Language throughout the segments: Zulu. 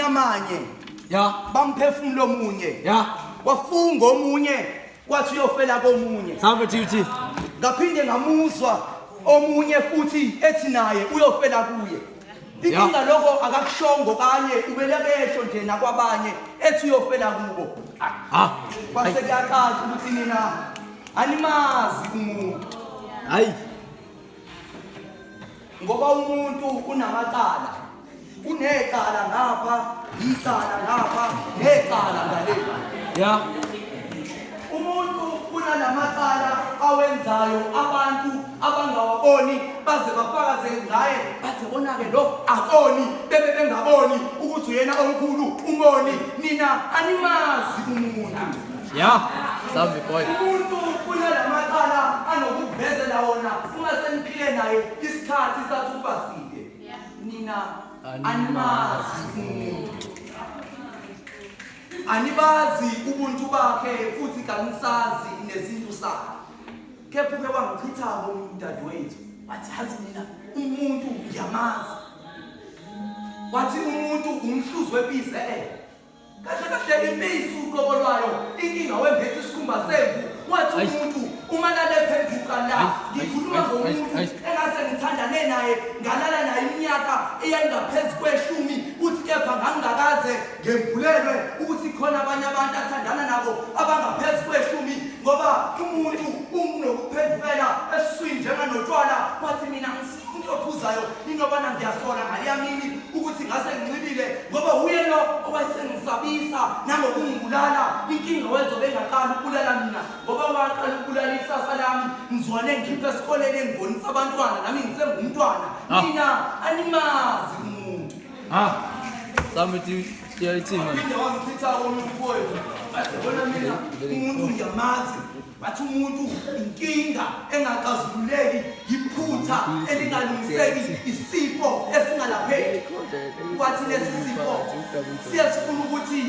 Banyamanye. Ya. Bamphefumulo omunye. Ya. Wafunga omunye kwathi uyofela komunye. Sambe TUT. Ngaphinde ngamuzwa omunye futhi ethi naye uyofela kuye. Inkinga lokho akakushongo kanye ubelekesho nje nakwabanye ethi uyofela kubo. Ha. Kwase kuyacaca ukuthi nina animazi umuntu. Hayi. Ngoba umuntu unamacala. Unecala ngapha, icala ngapha, necala ngale. Ya. Umuntu unalamacala awenzayo abantu abangawaboni baze bafakaze ngaye bathi bona-ke lo akoni bebe bengaboni ukuthi uyena omkhulu umoni nina animazi umuntu. Ya. Sambe boy. Umuntu unalamacala anokuvezela wona uma seniphile naye isikhathi sathi ukuba side. Nina animazi umuntu. Anibazi ubuntu bakhe futhi kanisazi nesintu sakhe. Kepha uke wangichitha omunye udadewethu wathi yazi mina umuntu ngiyamazi. Wathi umuntu umhluzi wepisi eh. Kahle kahle impisi uqobo lwayo inkinga wembethe isikhumba semvu. Wathi umuntu uma lalephenduka la ngikhuluma ngomuntu engase ngithandane naye ngalala naye iminyaka eyayingaphezu kweshumi uthi kepha ngangingakaze ngembulelwe ukuthi khona abanye abantu athandana nabo abangaphezu kweshumi ngoba umuntu unokuphendukela esiswini njenganotshwala. Wathi mina umuntu ophuzayo inobana ngiyasola ngaleya mini ukuthi ngase nginxibile ngoba wuye lo owayesengisabisa nangokungibulala. Inkinga wezobe engaqali ukubulala mina ngoba waqala ukubulala ikusasa lami ngizwane ngikhipha esikoleni engibonisa abantwana nami ngisengumntwana. Mina animazi umuntu. Ha. Sambe TUT man. Phinde wangichitha omunye umfowethu bathi bona mina umuntu ngiyamazi. Bathi umuntu inkinga engaxazululeki, iphutha elingalungiseki, isifo esingalapheki. Kwathi lesi sifo siye sifuna ukuthi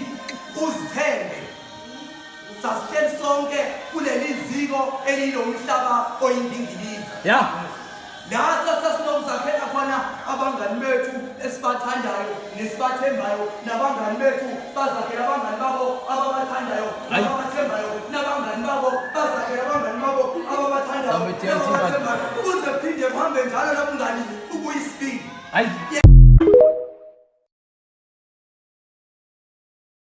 uzithembe. Sasihleli sonke kuleli ziko elilomhlaba oyindingilizi. Ya. La sasinokuzakhela khona abangani bethu esibathandayo nesibathembayo, nabangani bethu bazakhela abangani babo ababathandayo Ayi. nababathembayo.